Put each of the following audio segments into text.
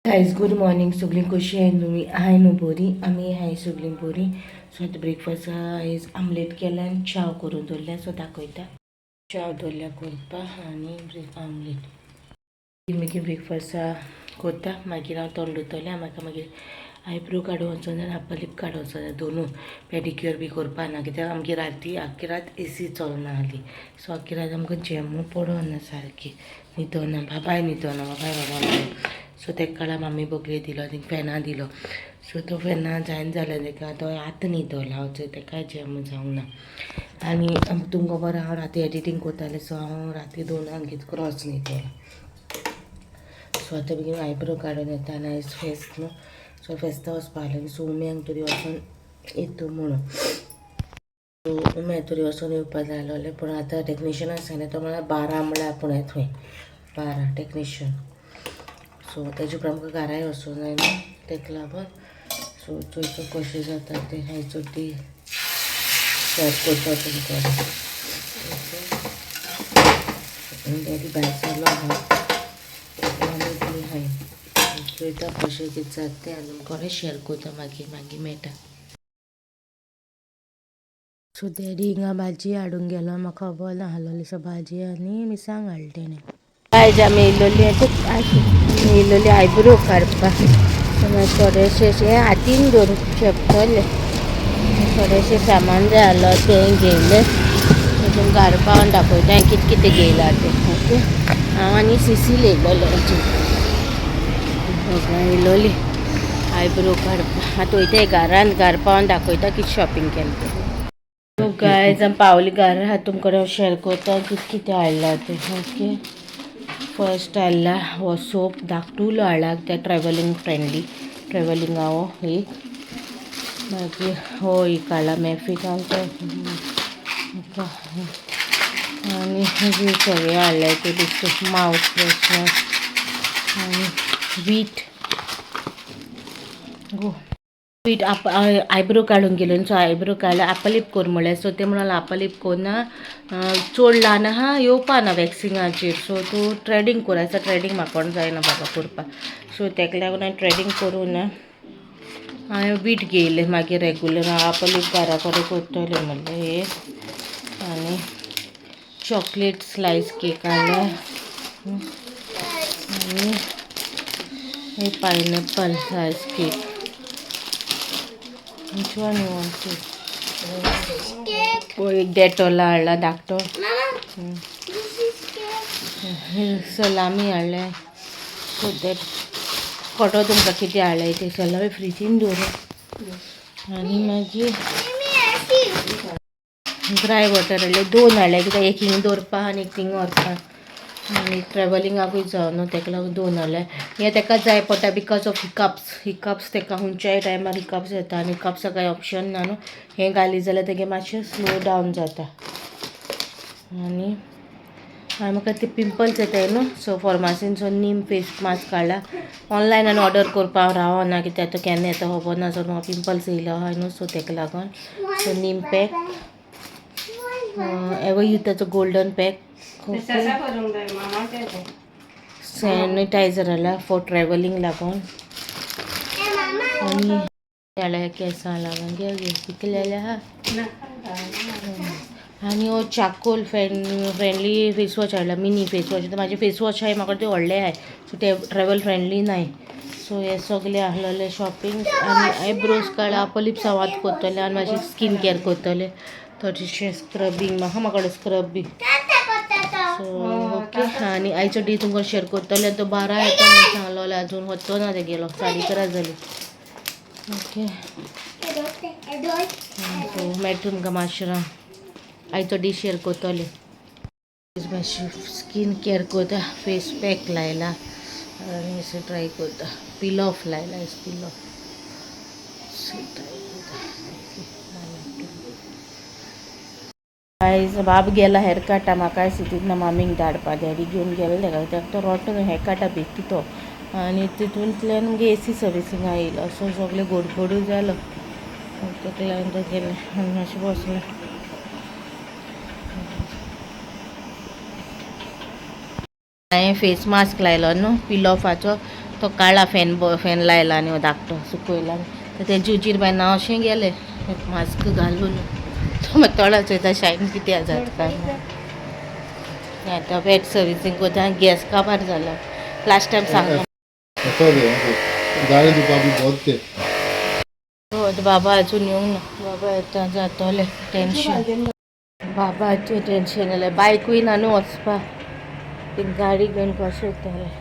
Guys, good morning. सगळीं कशी आहे तुमी? हाय न्हू बरी? आमी हाय सगळीं बरी. सो आतां ब्रेकफास्ट आयज आमलेट केला आनी च्याव करून दवरल्या. सो दाखयता. च्याव दवरल्या करपाक आनी आमलेट. बेगीन ब्रेकफास्ट करता, मागीर हांव तोंड धुतलें. म्हाका मागीर आयब्रो काडूंक वचोंक जाय आनी अप्पर लिप काडूंक वचोंक जाय. दोनू पेडिक्युअर बी करपा ना, कित्याक आमगे राती आख्खी रात एसी चलना आसली. सो आख्खी रात आमकां जेमू पडोना, सारकी न्हिदना बाबाय, न्हिदना बाबाय बाबा. सो तेका काळा मामी बगले दिलो, तिका फेना दिलो. सो तो फेना जायना जालें तेका, तो आतां न्हिदलो. हांव तेकाय जेम जावंक ना. आनी तुमकां खबर, हांव राती एडिटींग करतालें. सो हांव राती 2 कितें क्रॉस न्हिदलो. सो आतां बेगीन आयब्रो काडून येता. आनी आयज फेस्त न्हू, सो फेस्ता वचपा आसलें. सो उम्यांक तरी वचोन येता म्हणून, सो उम्या तरी वचोन येवपा जाय आसलें. पूण आतां टॅक्निशियनाक सांगलें, तो म्हळ्यार 12 म्हळ्यार आपूण येता थंय, 12 टॅक्निशियन. सो तेजे उपरांत आमकां घराय वचूंक जाय न्हू, तेका लागून. सो चोयता कशें जाता तें. आयचो डे शेअर करता तुमकां. ओके, डॅडी भायर सरलो आहा, मम्मी बी आहाय. चोयता कशें कितें जाता तें आनी तुमकां शेअर करता मागीर. मागीर मेळटा. सो डॅडी हिंगा भाजी हाडूंक गेलो, म्हाका खबर नासलोली. सो भाजी आनी मिरसांग हाडली तेणें. आयज आमी येयलोली, आमी येयलोली आयब्रो काडपाक. थोडेशें हातीन धरून चेपतले. थोडेशें सामान जाय आहलो, तें घेयलें. तुमकां घरा पावन दाखयता कितें कितें घेयलां तें. ओके, हांव आनी सिसील येयलोलें. दोगां येयलोली आयब्रो काडपाक. आतां वयता घरान, घर पावन दाखयता कितें शॉपिंग केलें तें. सो गायज, आमी पावली घरा. तुमकां हांव शेअर करता कितें कितें हाडलां तें. ओके, फर्स्ट हाडला हो सोप, धाकटुलो हाडला त्या ट्रॅवलिंग फ्रेंडली, ट्रॅवलिंगा हो एक. मागीर हो एक हाडला मॅफिकांचो. आनी मागीर सगळें हाडलें ते बेश्टे मावथ फ्रेशनर आनी वीट गो वीट. आप आयब्रो काडूंक गेलो. सो आयब्रो काडलो, अपर लिप कर म्हणलें. सो ते म्हणून अपर लिप करना, चड ल्हान आहा, येवपा ना वॅक्सिंगाचेर. सो तूं थ्रेडींग कर. आसा थ्रेडींग म्हाका जायना बाबा करपाक. सो तेका लागून हांवें थ्रेडींग करूं ना, हांवें वीट घेयलें. मागीर रेगुलर हांव अपर लिप घरा कडेन करतलें म्हणलें हे. आनी चॉकलेट स्लायस केक हाडल्या आनी हे pineapple slice cake. Which one you want to? Cake. हो एक डेटॉल हाडला धाकटो. Mama, this is cake. सलामी हाडले. सो that कळटलो तुमकां कितें हाडलें तें. सलामी फ्रिजीन दवर. आनी मागीर Mimi, I see. Dry water हाडले, दोन हाडले, कित्याक एक हिंग दवरपा आनी एक थिंग व्हरपा. आनी ट्रॅवलिंगाकूय जावं न्हू, तेका लागून दोन हाडले. हें तेका जाय पडटा because of hiccups. Hiccups तेका खंयच्याय टायमार हिकप्स येता आनी हिकप्साक कांय ऑप्शन ना न्हू. हें घाली जाल्यार तेगे मातशें स्लो डावन जाता. आनी हांवें म्हाका ते पिंपल्स येताय न्हू, सो फॉर्मासीनसून नीम फेस मास्क हाडला. ऑनलायन आनी ऑर्डर करपाक रावना, कित्याक तो केन्ना येता खबर ना. सो म्हाका पिंपल्स येयलो आहा न्हू, सो तेका लागून. सो नीम पॅक, एवर युथाचो गोल्डन पॅक, सॅनिटायझर हाडला फॉर ट्रॅवलिंग लागून. आनी हाडल्या केंसां लागून. घे घे, कितले जाल्यार आहा. आनी हो चारकोल फ्रेंडली फेस वॉश हाडला, मिनी फेस वॉश. म्हाजे फेस वॉश आहाय म्हाका, ते व्हडले आहाय, सो ते ट्रॅवल फ्रेंडली नाय. सो हे सगळे आहलोले शॉपिंग. आनी आयब्रोज काडला, अपर लिप्स हांव आतां करतलें आनी मातशें स्कीन केअर करतलें, थोडेशें स्क्रबिंग म्हाका म्हाका स्क्रब बी. सो ओके, आनी आयचो डे तुमकां शेअर करतलें. तो 12 येता म्हणून सांगलोलें, अजून वचो ना तेगेलो, 4:30 जाली. ओके, सो मागीर तुमकां मातशें आयचो डे शेअर करतलें. मातशी स्कीन केअर करता, फेस पॅक लायला आनी अशें ट्राय करता. पील ऑफ लायला, पील ऑफ ट्राय करता. आयज बाब गेला हेर काटा, म्हाका सिटीत ना मामीक धाडपा. डॅडी घेवन गेलो तेका, कित्याक तो रोटो न्हू हेर काटा बेगी तो. आनी तितूंतल्यान मागीर एसी सर्विसिंगा येयलो. सो सगळें गोडगोडू जालो, ताका लागून तो गेलें आनी मातशें बसलें. हांवें फेस मास्क लायलो न्हू पील ऑफाचो. तो काळा फॅन फॅन लायला आनी हो धाकटो सुकयला. तर तेजे उजीर बाय नांव अशें गेलें मास्क घालून. तो मागीर तोंडा चोयता शायन कित्याक जाता काय ना. आतां वेट सर्विसींग कोता, गॅस काबार जाला लास्ट टायम सांगला. ऐसा दे गाड़ी तो काफी बहुत थे. हो, बाबा अजून येवंक ना. बाबा येता जातोले. टेन्शन बाबाचें टेन्शन जालें. बायकूय ना न्हू वचपा, ती गाडी घेवन कशें येतलें?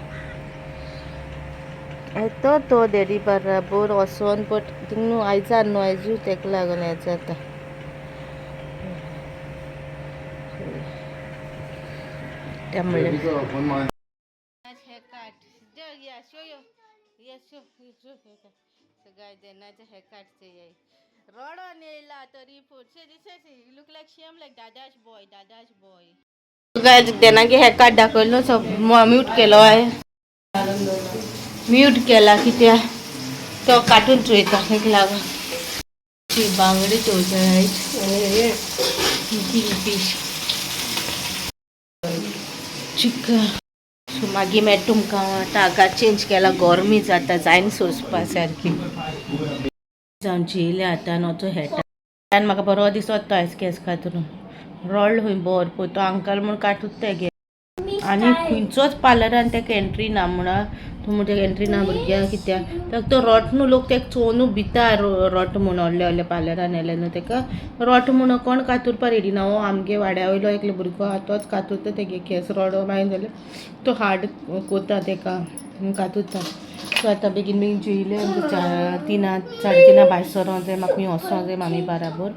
येतो तो डेडी बराबर वचोन, बट थिंग न्हू आयज न्हू, आयजूय तेका लागून हें जाता. त्या म्हणल्यार फोन मार. Haircut. Yeah, show you. Yeah, show, show haircut. So guys, देनाचे haircut से ये. रडोन येयला तरी फुडशे दिसे look like shame like दादाश boy, दादाश boy. Guys, देनागे haircut दाखयलो, सो म्यूट केलो आहे. म्यूट केला कित्याक तो कार्टून चोयता तेका लागून. बांगडे चोयता किंग फिश, चिकन. सो मागीर मेळटा तुमकां. आतां हांगा चेंज केला, गरमी जाता जायन सोंसपा सारकी. जावन जेयलें आतां न्हू तो हेटा आनी म्हाका बरो दिसत तो आयज केंस कातरून रडलो खंय बरो पळय तो अंकल म्हूण काटूच तेगे आनी खंयचोच पार्लरान तेका एंट्री ना म्हणा. तूं म्हणटा एंट्री ना भुरग्याक कित्याक ताका तो रोट न्हू, लोक तेका चोवनू भिता रोट म्हूण. व्हडले व्हडले पार्लरान येयले न्हू तेका रोट म्हूण कोण कातुरपा रेडी ना. हो आमगे वाड्या वयलो एकलो भुरगो आहा, तोच कातुरता तेगे केंस. रडो मागीर जाल्यार तो हार्ड कोता तेका कातुरता. सो आतां बेगीन बेगीन जेयलें. आमकां तिनां साडे तिनां भायर सरोंक जाय. म्हाका खंय वचोंक जाय मामी बाराबर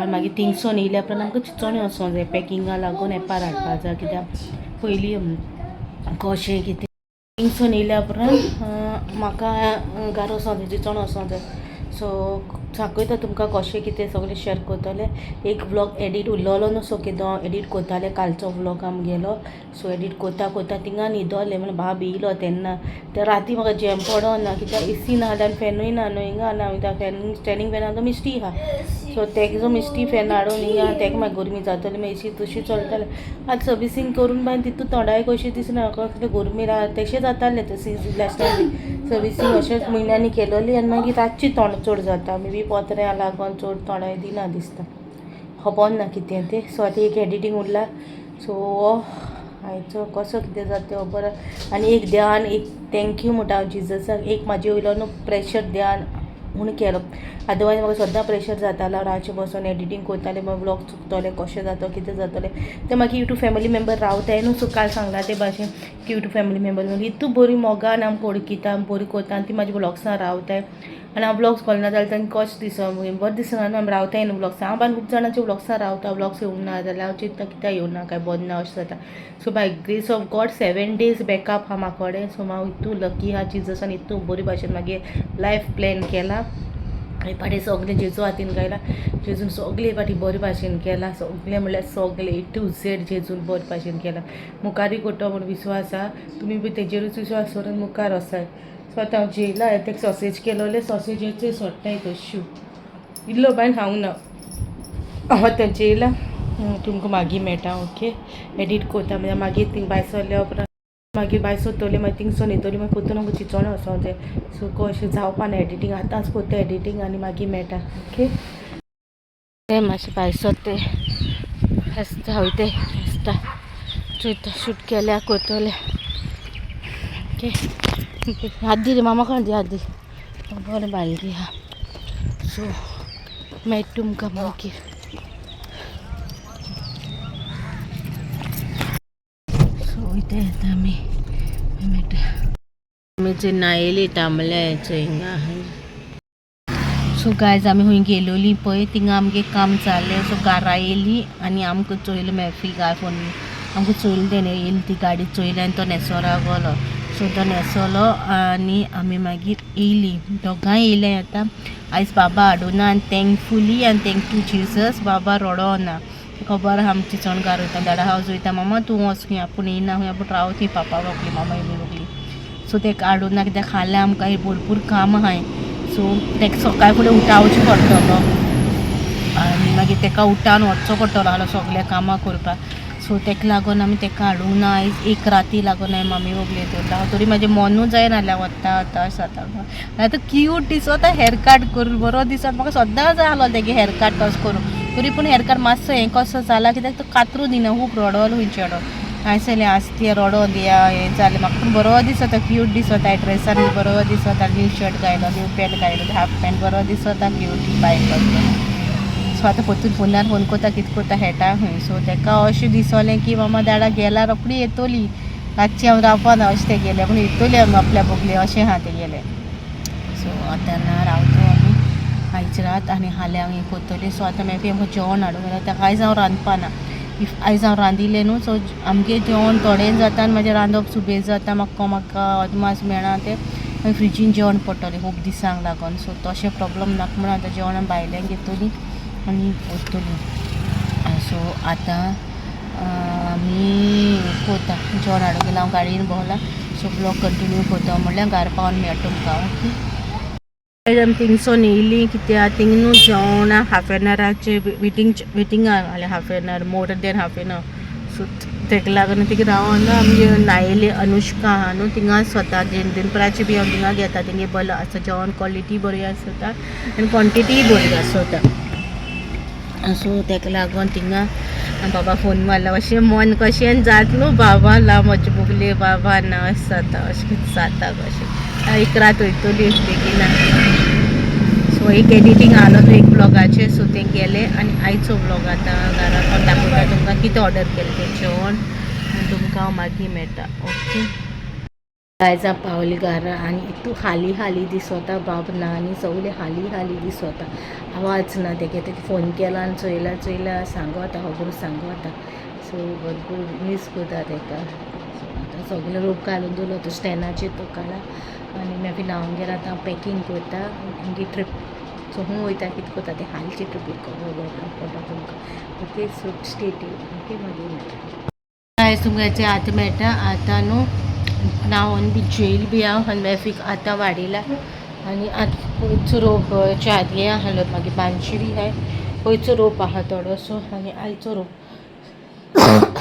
आनी मागीर थिंगसोन येयल्या उपरांत आमकां चिंचोणे वचोंक जाय. पॅकिंगा लागून एपार हाडपा जाय कित्याक पयलीं कशें कितें. थिंगसोन येयल्या उपरांत म्हाका घरा वचोंक जाय, चिंचोणे वचोंक जाय. सो दाखयता तुमकां कशें कितें, सगळें शेअर करतलें. एक व्लॉग एडीट उरलेलो न्हू, सो कितें हांव एडीट करतालें कालचो व्लॉग आमगेलो. सो एडीट करता करता थिंगा न्हिदोलें म्हणल्यार बाब येयलो तेन्ना. ते राती म्हाका झेम पडोना ना कित्याक एसी ना आनी फॅनूय ना न्हू हिंगा. ना फॅन, स्टँडींग फॅन आहा, तो मिस्टी आहा. सो तेका जो मिस्टी फॅन हाडून हिंगा तेका मागीर गरमी जातली, मागीर एसी तशी चलताले. आतां सर्विसींग करून मागीर तितू तोंडाय कशी दिसना कसलें गरमी राहता तशें जातालें. तशी लास्ट टायम सर्विसींग अशेंच म्हयन्यांनी केलोली आनी मागीर रातची तोंड चड जाता. मे बी पोत्र्या लागून चड तोंडाय दिना दिसता, खबर ना कितें तें. सो आतां एक एडिटींग उरला. सो हो आयचो कसो कितें जाता तें खबर. आनी एक देवान एक thank you म्हणटा हांव जिजसाक. एक म्हाजे वयलो न्हू प्रेशर देवान म्हूण केलो. अदरवायज म्हाका सद्दां प्रेशर जातालो. रातचें बसोन एडिटींग करतालें, मागीर व्लॉग चुकतलें, कशें जाता, कितें जातलें तें. मागीर यूट्यूब फॅमिली मेम्बर रावताय न्हू. सो काल सांगला ते भाशेन की यूट्यूब फॅमिली मेम्बर इतू बरी मोगान आमकां वळखिता, बरी करता आनी ती म्हाजी व्लॉग्सां रावताय. आनी हांव व्लॉग्स घालना जाल्यार तांकां कशें दिसो, बरें दिसना न्हू. आमी रावताय न्हू व्लॉग्सां. हांव खूब जाणांच्या व्लॉग्सां रावता. व्लॉग्स येवंक ना जाल्यार हांव चिंत्ता कित्याक येवना काय, बरें ना अशें जाता. So by grace of God 7 days backup आहा म्हाका कडेन. सो हांव इतू लकी आहा, जिजसान इतू बरी भाशेन मागीर लायफ प्लॅन केला. हे पाटी सगळें जेजू हातीन गायला. जेजून सगळे पाटी बरे भाशेन केला. सगळें म्हणल्यार सगळें ए टू झेड जेजून बरे भाशेन केला. मुखारूय करता म्हूण विश्वास आहा. तुमी बी तेजेरूच विश्वास करून मुखार वचाय. सो आतां हांव जेयला. तेका सॉसेज केलोले, सॉसेजीचेर सोडटाय तश्यो इल्लो बायन खावंक ना. हांव आतां जेयला, तुमकां मागीर मेळटा. ओके, एडीट करता म्हळ्यार मागीर थिंग भायर सरल्या उपरांत मागीर भायर सरतली, मागीर थिंगसोन येतली, मागीर परतून आमकां चिंचोणे वचोंक जाय. सो कशें जावपा ना एडिटींग, आतांच करता एडिटींग आनी मागीर मेळटा. ओके, ते मातशें भायर सरते आसता वयते आसता चोयता शूट केल्या करतले. ओके, हात दी रे मामा, कोण दी हात दी. बरें बालदी आहा. सो मेळटा तुमकां मागीर. सो वयता आतां आमी, मेळटा. आमी जे नायली तांबल्याचे हिंगा. सो गायज, आमी खंय गेलोली पळय थिंगा आमगे काम जालें. सो घरा येयली आनी आमकां चोयलें मेफी गाय फोन आमकां चोयलें तेणें. येयली ती गाडी चोयली आनी तो नेसोरा गेलो. सो तो न्हेसलो आनी आमी मागीर येयली, दोगांय येयले. आतां आयज बाबा हाडुना आनी थँकफुली आनी thank two Jesus बाबा रडोना. खबर आहा आमची चणकार वयता, डाडा हावज वयता. मामा तूं वच खंय, आपूण येयना खंय, आपूण राव थंय पापा रोखली, मामा येयली रोखली. सो तेका हाडुना कित्याक खाल्यार आमकां भरपूर काम आहाय. सो तेका सकाळ फुडें उठावचें पडटलो आनी मागीर तेका उठावन वचचो पडटलो हालो सगळें कामां करपाक. सो तेका लागून आमी तेका हाडूंक ना आयज. एक राती लागून हांवें मामी बोगले दवरला. तरी म्हाजें मनूच जायना जाल्यार वता वता अशें जाता. आतां क्यूट दिसता हेअर कट करून बरो दिसता. म्हाका सद्दां जाय आसलो तेगे हेअर कट तसो करूं. तरी पूण हेअर कट मातसो हें कसो जाला कित्याक तो कातरूं दिना, खूब रडोलो खंय चेडो. हांवें सांगलें आज ते रडोन दिया हें जालें म्हाका. पूण बरो दिसता, क्यूट दिसता. ड्रेसान बी बरो दिसता. न्यू शर्ट घायलो, न्यू पॅन्ट घायलो, हाफ पॅन्ट बरो दिसता क्यूट बायक कसो. सो आतां परतून फोनार फोन करता, कितें करता हेटा खंय. सो तेका अशें दिसलें की मामा दाडा गेला रोखडी येतली, रातची हांव रावपा ना अशें तें गेलें, पूण येतली आमी आपल्या बोगले अशें आहा तें गेलें. सो आतां ना रावतो आमी आयज रात आनी फाल्यां हें करतली. सो आतां मागीर आमकां जेवण हाडूंक जाय. ताका आयज हांव रांदपाना. If आयज हांव रांदिलें न्हू, सो आमगे जेवण थोडें जाता आनी म्हाजें रांदप सुबेज जाता. म्हाका म्हाका अदमास मेळना तें मागीर फ्रिजीन जेवण पडटलें खूब दिसांक लागून. सो तशें प्रॉब्लम नाका म्हणून आतां जेवण भायल्यान घेतली आनी वतली. सो आतां आमी कोता जेवण हाडूंक गेला. हांव गाडयेन भोंवला. सो ब्लॉग कंटिन्यू करता म्हणल्यार घरा पावन मेळटा तुमकां. ओके, आमी थिंगसोन येयली कित्याक थिंग न्हू जेवण हाफ एन आवराचे वेटींग वेटिंगा आसलें, half an hour, more than half an hour. So तेका लागून थिंगा रावोन आमी न्हायली. अनुष्का आहा न्हू थिंगा स्वता दनपराची बी हांव थिंगा घेता. तेंगे बरो आसता जेवण, क्वॉलिटी बरी आसता आनी क्वॉन्टिटीय बरी आसता. सो तेका लागून थिंगा बाबा फोन मारला. अशें मन कशें जात न्हू, बाबा ना म्हजे बोगले, बाबा ना, अशें जाता, अशें कितें जाता कशें. एक रात वयतली बेगिना. सो एक एडिटींग आसलो तो एक ब्लॉगाचेर. सो तें गेलें आनी आयचो ब्लॉग आतां घरा हांव दाखयता तुमकां कितें ऑर्डर केलें तें जेवण आनी तुमकां हांव मागीर मेळटा. ओके गायज, हांव पावली घरा आनी इतू हाली हाली दिसता. बाब ना आनी सगळें हाली हाली दिसता. आवाज ना तेगे. तेका फोन केला आनी चोयला चोयला सांगता, खबर सांगता. सो भरपूर मीस करता तेका. सो आतां सगळें रोप घालून दवरलो तो स्टँडाचेर, तो काडा आनी मागीर न्हांवन आतां पॅकींग करता आमगे ट्रीप. सो हूं वयता, कितें करता तें हालचे ट्रिपीक खबर पडटा तुमकां. ओके, सो स्टे ओके, मागीर मेळटा. आयज तुमकां आतां मेळटा. आतां न्हू न्हांवन बी जेयल बी हांव आनी मॅफीक आतां वाडयला आनी आतां पयचो रोप च्यादये आसलो, मागीर बानशिरी आहाय, पयचो रोप आहा थोडोसो आनी आयचो रोप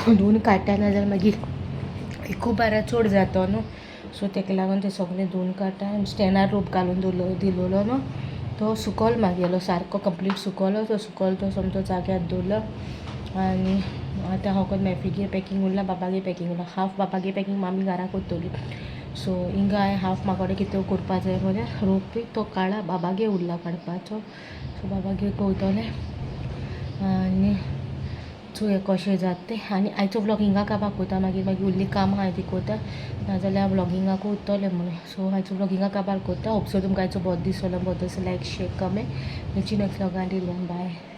धुवन काडटा, नाजाल्यार मागीर खूब बारा चड जातो न्हू. सो तेका लागून ते सगळें धुवन काडटा आनी स्टँडार रोप घालून दवरलो दिलोलो न्हू, तो सुकोल मागेलो सारको कंप्लीट सुकोलो. तो सुकोलो, तो सोमतो जाग्यार दवरलो आनी आतां होकोत मॅफीगे पॅकींग उरला, बाबागे पॅकींग उरला. हाफ बाबागे पॅकींग मामी घरा करतली. सो हिंगा हांवें हाफ म्हाका कितें करपा जाय म्हळ्यार रोप तो काडला, बाबागे उरला काडपाचो. सो बाबागे कोवतलें आनी चोया कशें जाता तें. आनी आयचो व्लॉग हिंगा काबार कोता, मागीर मागीर उरली कामां आहाय ती कोता, नाजाल्यार व्लॉगिंगाकू उरतलें म्हणून. सो आयचो व्लॉग हिंगा काबार कोता. होप सो तुमकां आयचो बरो दिसलो. बरो दिसलो, लायक, शेयर, कमेंट. मेळची नेक्स्ट व्लॉगान. Till then, bye.